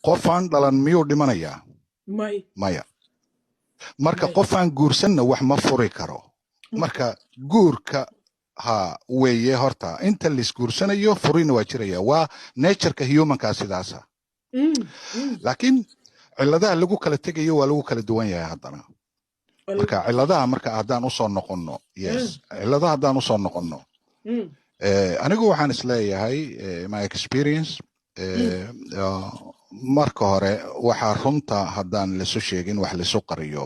Qofaan dhalan miyuu dhimanayaa? May. Maya. Marka May. qofaan guursanna wax ma furi karo. Marka guurka ha weeye horta inta laisguursanayo furina waa jiraya, waa natureka humanka sidaasa. Laakiin cilladaha lagu kala tegayo waa lagu kala duwan yahay haddana. Marka cilladaha marka haddaan usoo noqonno, yes, cilladaha haddaan usoo noqonno, anigu waxaan isleeyahay, my experience, marka hore waxaa runta haddaan lisu sheegin, wax lisu qariyo,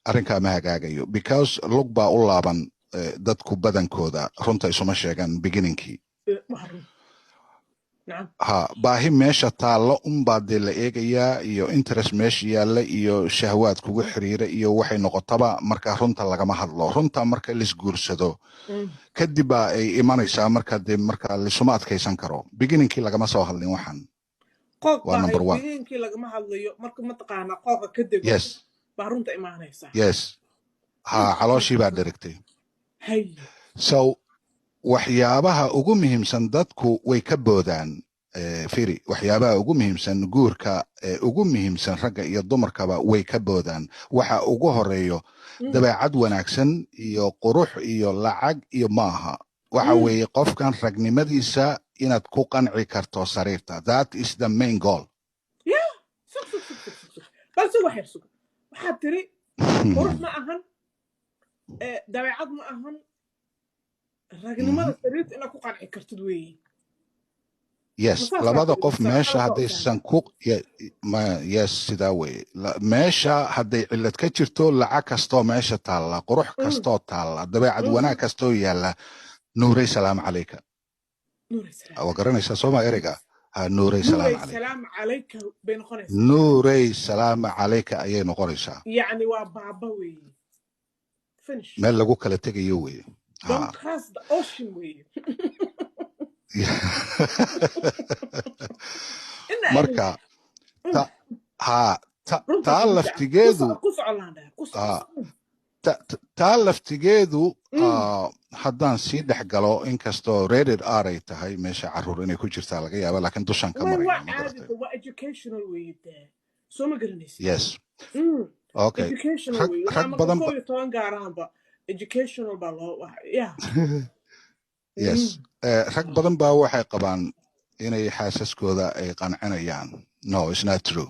arrinkaa ma hagaagayo, because lug baa u laaban. Dadku badankooda runta isuma sheegan beginningkii. Waa run, nacam. Ha, baahi meesha taallo unbaa dee la eegayaa, iyo interest meesha yaalla, iyo shahwaad kugu xiriira, iyo waxay noqotaba. Marka runta lagama hadlo. Runta marka laisguursado kadib baa ay imanaysaa. Marka dee marka lisuma adkaysan karo, beginningkii lagama soo hadlin waxaan. Qooq Waa baa number one. Beginningkii lagama hadlayo. Marka mataqaanaa qooqa ka dego baa runta imaanaysaa. Yes, ha, calooshii baa dherigtay. So waxyaabaha ugu muhiimsan dadku way ka boodaan. Firi, waxyaabaha ugu muhiimsan guurka, ugu muhiimsan ragga iyo dumarkaba way ka boodaan. Waxa ugu horeeyo dabeecad wanaagsan iyo qurux iyo lacag iyo maaha. Waxa weeye qofkan ragnimadiisa inaad ku qanci karto sariirta. That is the main goal. Yeah, sug, sug, sug, sug, sug, sug, bal sug, waxyar sug. Waxaad tiri qurux ma ahan, dabeecad ma ahan, ragnimada sariirta inaad ku qanci kartid weeye. Yes. Ma saasaa Labada tiri qof mise meesha qalad baa u haddaysan ku yes, sidaa weeye. Meesha hadday cillad ka jirto, lacag kastoo meesha taalla, qurux kastoo taalla, dabeecad wanaag kastoo yaalla, nuuray salaam calayka. Nuuray salaam. Waa garanaysaa sooma ereyga? Ha, nuuray salaam nuuray calayka. Salaam calayka bay noqonaysaa. Nuuray salaam calayka ayay noqonaysaa. Yacni waa baaba weeye, finish. Meel lagu kala tegayo weeye, ha. Don't cross the ocean weeye. Ina Marka ta ha ta runta taa kugu fiican. laftigeedu Ku soco laandheer, ku soco. Taa laftigeedu, haddaan sii dhex galo, inkastoo rated R ay tahay, meesha carruur inay ku jirtaa laga yaaba, laakiin dushaan ka waa maraya, ma caadi garatay? Waa educational weeye dee, soo ma garanaysid? Yes. Okay. Educational Rag weeye waxaa rag marka badan 11 gaaraanba educational baa loo ya. Yes. Rag badan baa waxay qabaan inay xaasaskooda ay qancinayaan. No, it's not true.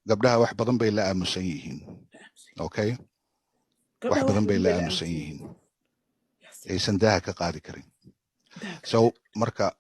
Gabdhaha wax badan bay la aamusan yihiin, okay, wax Gabdhaha badan bay la la aamusan yihiin aysan daaha ka qaadi karin. Daaha ka So marka